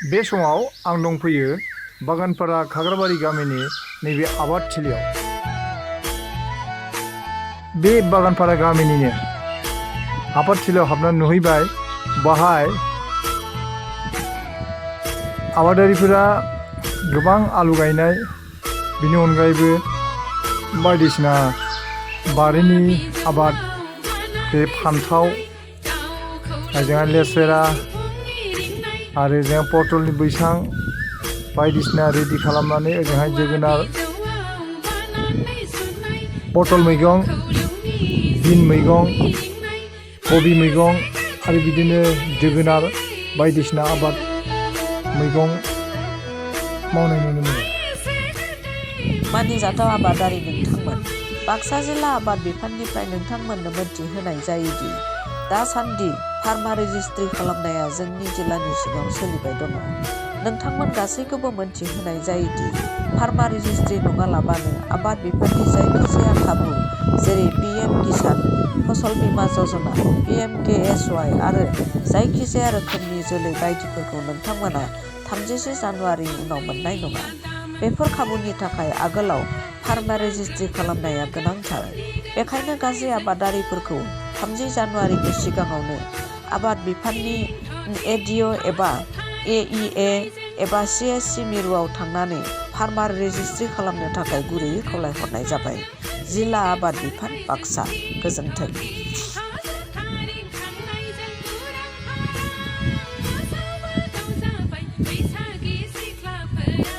बे समाव आं दंफैयो बागानपारा खाग्राबारि गामिनि नैबे आबादथिलियाव। बे बागानपारा गामिनिनो आबादथिलियाव हाबनानै नुहैबाय। बाहाय आबादारिफोरा गोबां आलु गायनाय, बिनि अनगायैबो बायदिसिना बारिनि आबाद, बे फान्थाव, जोंहा लेसेरा आरो जोंहा पटलनि बैसां बायदिसिना रेडि खालामनानै ओजोंहाय जोगोनार, पटल मैगं, बिन मैगं, कबि मैगं आरो बिदिनो जोगोनार बायदिसिना आबाद मैगं मावनाय नुनो मोनो। मानिजाथाव आबादारि नोंथांमोन, बाक्सा जिल्ला आबाद बिफाननिफ्राय नोंथांमोननो मोनथिहोनाय जायोदि दासान्दि फार्मा रेजिस्ट्रि खालामनाया जोंनि जिल्लानि सिङाव सोलिबाय दङ। नोंथांमोन गासैखौबो मोनथिहोनाय जायोदि फार्मा रेजिस्ट्रि नङालाबानो आबाद बिफाननि जायखिजाया खाबु जेरै PM किसान, फसल बीमा यजना, PMKSY आरो जायखिजाया रोखोमनि जोलै बायदिफोरखौ नोंथांमोना 30 जानुवारिनि उनाव मोननाय नङा। बेफोर खाबुनि थाखाय आगोलाव फार्मा रेजिस्ट्रि खालामनाया गोनांथार। बेखायनो गासै आबादारिफोरखौ 30 जानुवारिनि सिगाङावनो आबाद बिफाननि ADO एबा AEA एबा CSC मिरुआव थांनानै फार्मा रेजिस्ट्रि खालामनो थाखाय गुरैयै खावलायहरनाय जाबाय। जिल्ला आबाद बिफान, बाक्सा। गोजोन्थों।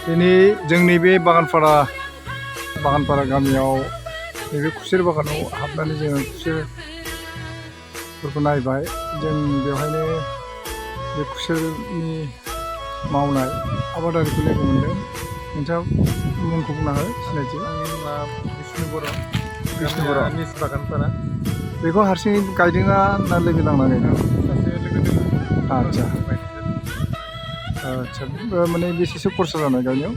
दिनै जोंनि बे बागानपारा गामियाव नैबे खुसेर बागानाव हाबनानै जोङो खुसेरफोरखौ नायबाय। जों बेवहायनो बे खुसेरनि मावनाय आबादारिखौ लोगो मोनदों। नोंथाङा मुंखौ बुंना हो, सिनायथि। आंनि मुङा बिष्णु बर'। बिष्णु बर'। निस बागानपारा। बेखौ हारसिङै गायदोंना ना लोगो नांना गायदों? सासे लोगो दङ। आदसा आदसा, माने बेसेसो खरसा जानाय गायनायाव?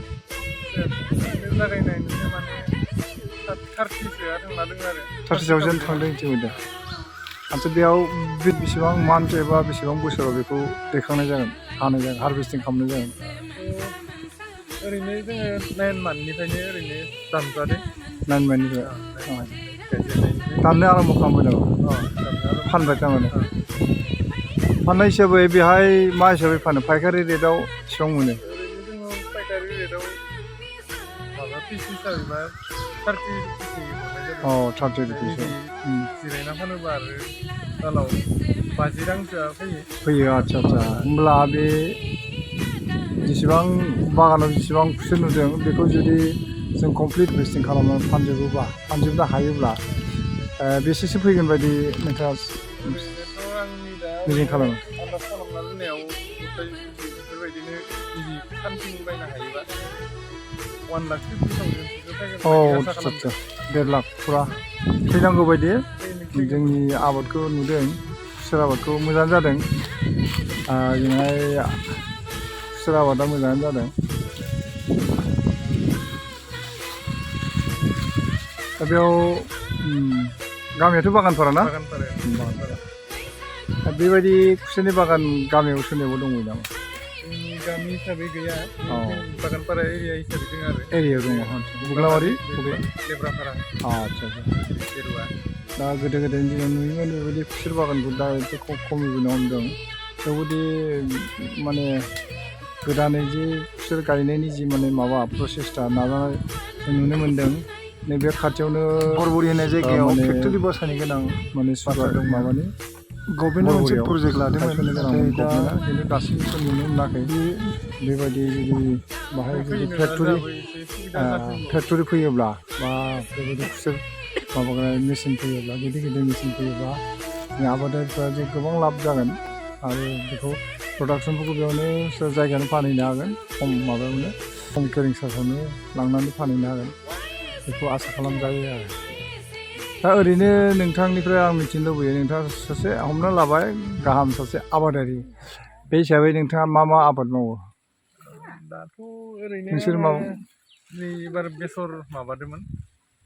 जागायनायनिफ्राय माने 30सोआ थांना दङ आरो। 30,000 थांदों इतिमध्ये। आदसा, बेयाव बेसेबां मान्थ एबा बेसेबां बोसोराव बेखौ दैखांनाय जागोन, हानाय जागोन, हारभेस्टिं खालामनाय जागोन? ओरैनो जोङो 9 मान्थनिफ्रायनो ओरैनो दानजादों। 9 मान्थनिफ्राय गायजेननायनिफ्राय दाननो आराम्भ खालामबाय नामा? फानबाय थारमाने? फाननाय हिसाबै बेहाय मा हिसाबै फानो? फायखारि रेटआव बेसेबां मोनो? ओरैनो जोङो पाइकारि रेटआव माबा पिस हिसाबैबा 30 रुपिसनि हरनाय जादों। 30 रुपिस। जिरायना फानोबा आरो दालाव 50 रांसोआ फैयो। आदसा आदसा, होमब्ला बे जेसेबां बागानाव जेसेबां खुसेर नुदों बेखौ जुदि जों कमप्लिट हारभेस्टिं खालामनानै फानजोबनो हायोब्ला बेसेसो फैगोन बायदि नोंथाङा मिजिं खालामो? आन्दाज खालामना दोननायाव बेफोरबायदिनो इजि फानफिन बायनो हायोबा 1,50,000 आदसा, 1.5 लाख फुरा फैनांगौ बायदि जोंनि आबादखौ नुदों। खुसेर आबादखौ मोजां जादों। जोंहाय खुसेर आबादा मोजाङानो जादों। दा बेयाव गामियाथ' बागानपारा ना? बागानपारा। बेबायदि खुसेरनि बागान गामियाव सोरनियावबो दंबायो नामा? जोंनि गामि हिसाबै गैया। बागानपारा एरिया हिसाबै दङ आरो। एरियायाव दङ। बुग्लाबारि? लेब्रापारा। आदसा, गेरुवा। दा गोदो गोदायनि दिनाव नुयोमोन बेबायदि खुसेर बागानखौ, दा एसे खमायबोनो हमदों। थेवबोदि माने गोदानै जि खुसेर गायनायनि जि माने माबा प्रसेसटा नाजानाय जों नुनो मोन्दों। नैबे खाथियावनो बरबरि होननाय जायगायाव फेक्टरि बसायनो गोनां माने बाथ्रा दं। माबानि गभर्नमेन्टआ मोनसे प्रजेक्ट लादोंमोन, नाथाय गभर्नमेन्टआ खिन्थु दासिमबो नुनो मोनाखै। बेबायदि जुदि बाहाय जुदि फेक्टरि फैयोब्ला बा बेबायदि खुसेर माबाग्रा मेचिन फैयोब्ला, गिदिर गिदिर मेचिन फैयोब्ला जोंनि आबादारिफ्रा जे गोबां लाब जागोन आरो बेखौ प्रडाक्सनफोरखौ बेयावनो जायगायावनो फानहैनो हागोन। खम माबायावनो, खम केरिं चार्जआवनो लांनानै फानहैनो हागोन, बेखौ आसा खालामजायो आरो। दा ओरैनो नोंथांनिफ्राय आं मिथिनो लुबैयो, नोंथाङा सासे हमना लाबाय गाहाम सासे आबादारि, बे हिसाबै नोंथाङा मा मा आबाद मावो? दाथ' ओरैनो नोंसोर एबार बेसर माबादोंमोन।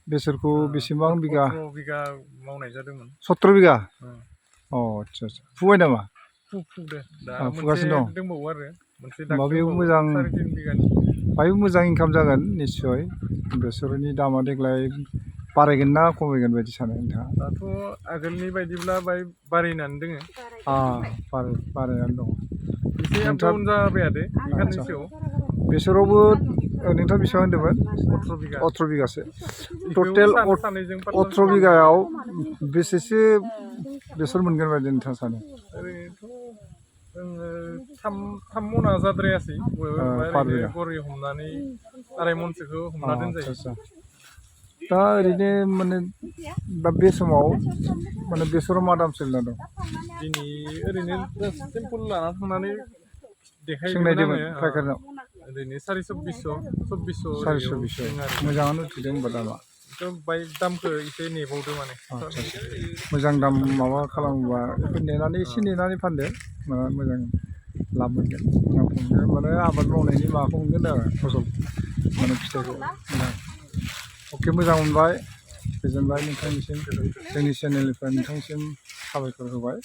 बेसरखौ बेसेबां बिगा? 17 बिगा मावनाय जादोंमोन। 17 बिगा? आदसा, फुबाय नामा? फुदो दा फुगासिनो मोनसे दंबावो आरो मोनसे होमबा दाग बेयाव दंबावो मोजां 3.5 बिगानि बाहायबो मोजां इनकाम जागोन निस्सय बेसरनि दामा देग्लाय बारायगोन ना खमायगोन बायदि सानो नोंथाङा दाथ' आगोलनि बायदिब्ला बाय बारायनानै दोङो बारायनानै दं एसे आप नोंथाङा डाउन जाबाय थादो बिखाननैसोआव बेसरावबो नोंथाङा बेसेबां होनदोंमोन 18 बिगा 18 बिगासो इखौ टटेल सानैजों 18 बिगायाव बेसेसो बेसर मोनगोन बायदि नोंथाङा सानो ओरैनोथ' जोङो 3 मना जाद्रायासै पार ओरैनो बिगा गरि हमनानै 2.5 मनसोखौ हमना दोनजायो आदसा दा ओरैनो माने दा बे समाव माने बेसरा मा दाम सोलिना दं दिनै ओरैनो सिम्पोल लाना थांनानै सोंनायदोंमोन देखायदोंमोन फायखारिनाव ओरैनो 2400 400 मोजाङानो उथिदों होमबा दामा बाय दामखौ एसे नेबावदो माने मोजां दाम माबा खालामोबा बेखौ नेनानै एसे नेनानै फानदो मोजां लाब मोनगोन माने आबाद मावनायनि माबाखौ मोनगोन आरो फसल माने फिथाइखौ अके मोजां मोनबाय गोजोनबाय नोंथांनिसिम जोंनि चेनेलनिफ्राय नोंथांनिसिम साबायखर होबाय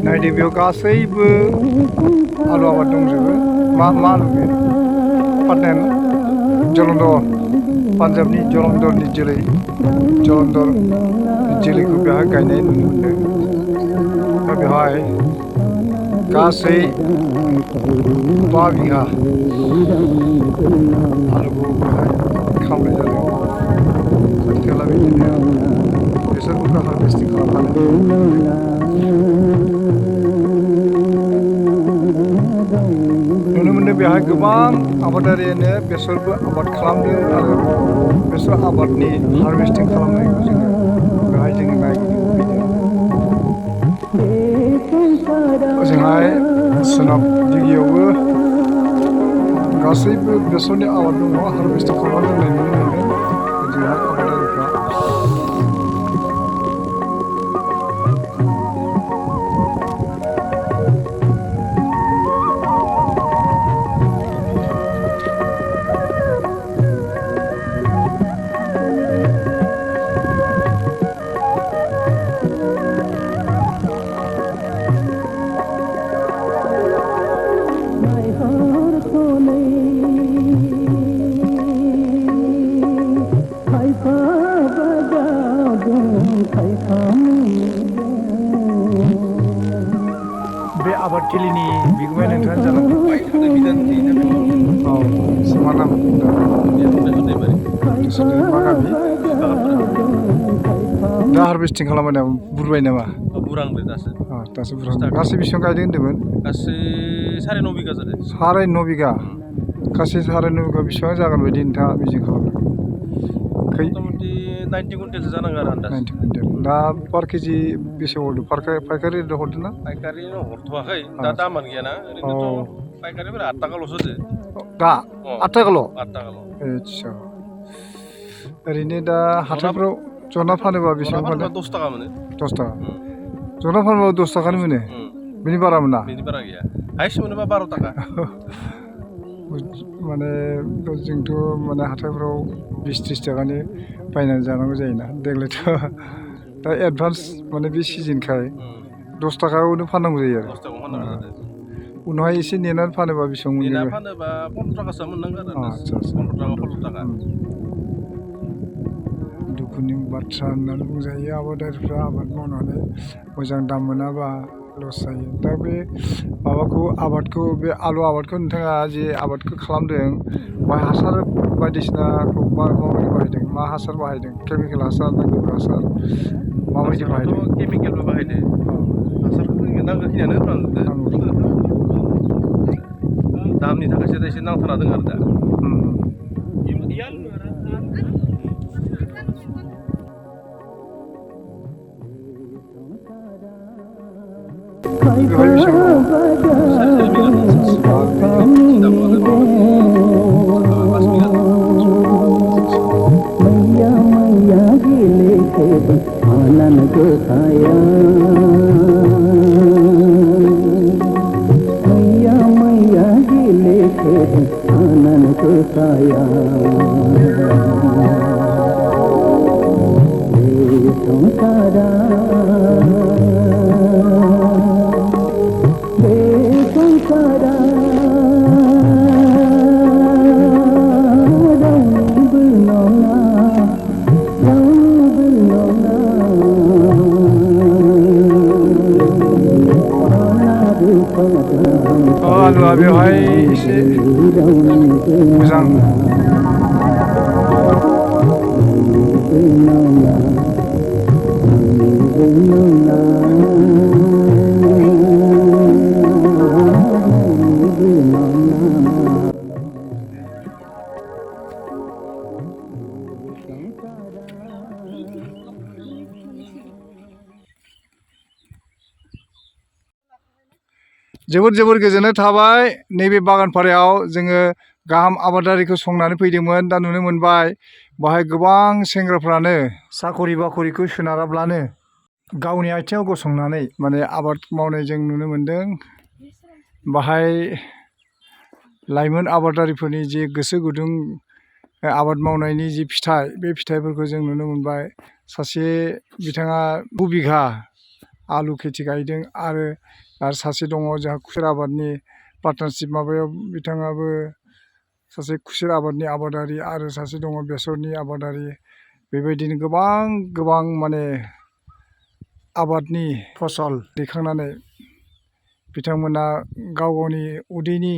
नायदो बेयाव गासैबो आलु आबाद दंजोबो मा आलु बे पाटनायानो जलन्दर पान्जाबनि जलन्दरनि जोलैखौ बेवहाय गायनाय नुनो मोनदों दा बेवहाय गासै 5 बिगा आलुखौ बेवहाय खालामनाय जादों खाथि खाला बिदिनो बेसरफोरखौ हारभेस्टिं खालामनानै नुनो मोनदों बेवहाय गोबां आबादारियानो बेसरबो आबाद खालामदों आरो बेसर आबादनि हारभेस्टिं खालामनायखौ जोङो बेवहाय जोङो नायगिदिं फैदों ओजोंहाय सोनाब दिगियावबो गासैबो बेसरनि आबाद दङ हारभेस्टिं खालामना दोननाय नुनो मोनदों ओजोंहाय आबादारिफ्रा बे आबादथिलिनि बिगोमाया नोंथाङा जानांगौ मा नाम मा गामि दा हारभेस्टिं खालामबाय नामा बुरबाय नामा बुरांबाय दासो बुरहांदों गासै बेसेबां गायदों होन्दोंमोन गासै 9.5 बिगा जादों 9.5 बिगा गासै 9.5 बिगा बेसेबां जागोन बायदि नोंथाङा मिजिं खालामदों मथा-मथि 90 कुइन्टेलसो जानांगौ आरो आन्दाज 90 कुइन्टेल दा पार केजि बेसे हरदों फायखारि हरदों ना फायखारिनो हरथ'वाखै दा दामानो गैयाना ओरैनोथ' फायखारिफोरा 8 थाखाल'सो होदो दा 8 थाखाल' 8 थाखाल' आदसा ओरैनो दा हाथायफ्राव जना फानोबा बेसेबां फानो 10 थाखा मोनो 10 थाखा जना फानोबा 10 थाखानि मोनो बेनि बारा मोना बेनि बारा गैया हाइस्ट मोनोबा 12 थाखा माने जोंथ' माने हाथायफ्राव 20-30 थाखानि बायनानै जानांगौ जायोना देग्लायथ' दा एडभान्स माने बे सिजनखाय 10 थाखायावनो फाननांगौ जायो आरो 10 थाखायाव फाननांगौ जादों उनावहाय एसे नेनानै फानोबा बेसेबां मोनगोन नेना फानोबा 15 थाखासो मोननांगोन आरो 15 थाखा दुखुनि बाथ्रा होननानै बुंजायो आबादारिफ्रा आबाद मावनानै मोजां दाम मोनाबा लस जायो दा बे माबाखौ आबादखौ बे आलु आबादखौ नोंथाङा जे आबादखौ खालामदों बाय हासार बायदिसिनाखौ माबायदि बाहायदों मा हासार बाहायदों केमिकेल हासार ना गोबोर हासार माबायदि बाहायदों केमिकेलबो बाहायदो हासारखौ नांगौखिनियानो होनांगौ दामनि थाखायसो दा एसे नांथारा दं आरो दा बेवहाय बेसेबां आनन को छाया मैया मैया गिले खेत आनन को छाया संसारा संसारा आलुआ बेवहाय एसे मोजां जोबोर गोजोननाय थाबाय नैबे बागानपारायाव जोङो गाहाम आबादारिखौ संनानै फैदोंमोन दा नुनो मोनबाय बाहाय गोबां सेंग्राफ्रानो साखरि बाखरिखौ सोनाराब्लानो गावनि आथिङाव गसंनानै माने आबाद मावनाय जों नुनो मोन्दों बाहाय लाइमोन आबादारिफोरनि जि गोसो गुदुं आबाद मावनायनि जि फिथाइ बे फिथाइफोरखौ जों नुनो मोनबाय सासे बिथाङा 2 बिघा आलु खेथि गायदों आरो सासे दङ जोंहा खुसेर आबादनि पार्टनारशिप माबायाव बिथाङाबो सासे खुसेर आबादनि आबादारि आरो सासे दङ बेसरनि आबादारि बेबायदिनो गोबां माने आबादनि फसल दैखांनानै बिथांमोना गाव गावनि उदैनि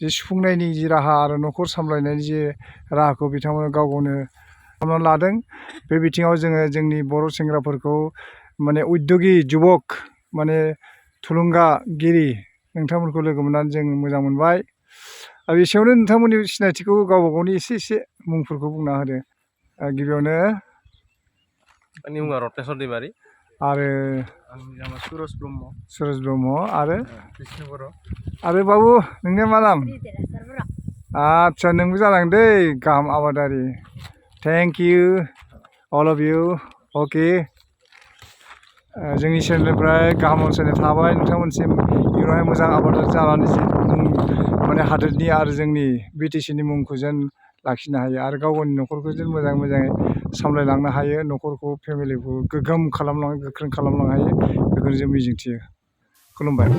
जि सुफुंनायनि जि राहा आरो न'खर सामलायनायनि जि राहाखौ बिथांमोना गाव गावनो खालामनानै लादों बे बिथिङाव जोङो जोंनि बर' सेंग्राफोरखौ माने उद्योगि जुबक माने थुलुंगागिरि नोंथांमोनखौ लोगो मोननानै जों मोजां मोनबाय आरो एसेयावनो नोंथांमोननि सिनायथिखौ गावबा गावनि एसे मुंफोरखौ बुंना होदो गिबियावनो आंनि मुङा रत्नेस्वर दैमारि आरो आंनि नामा सुरज ब्रह्म सुरज ब्रह्म आरो बिष्णु बर' आरो बाबु नोंनिया मा नाम आदसा नोंबो जानांगोन दै गाहाम आबादारि thank you all of you okay जोंनि चेनेलनिफ्राय गाहाम हामलायनाय थाबाय नोंथांमोनसिम इयुनावहाय मोजां आबादारि जानानै जि माने हादोरनि आरो जोंनि बिटिसिनि मुंखौ जेन लाखिनो हायो आरो गाव गावनि न'खरखौ जेन मोजाङै सामलायलांनो हायो न'खरखौ फेमिलिखौ गोख्रों खालामलांनो हायो बेखौनो जों मिजिंथियो खुलुमबाय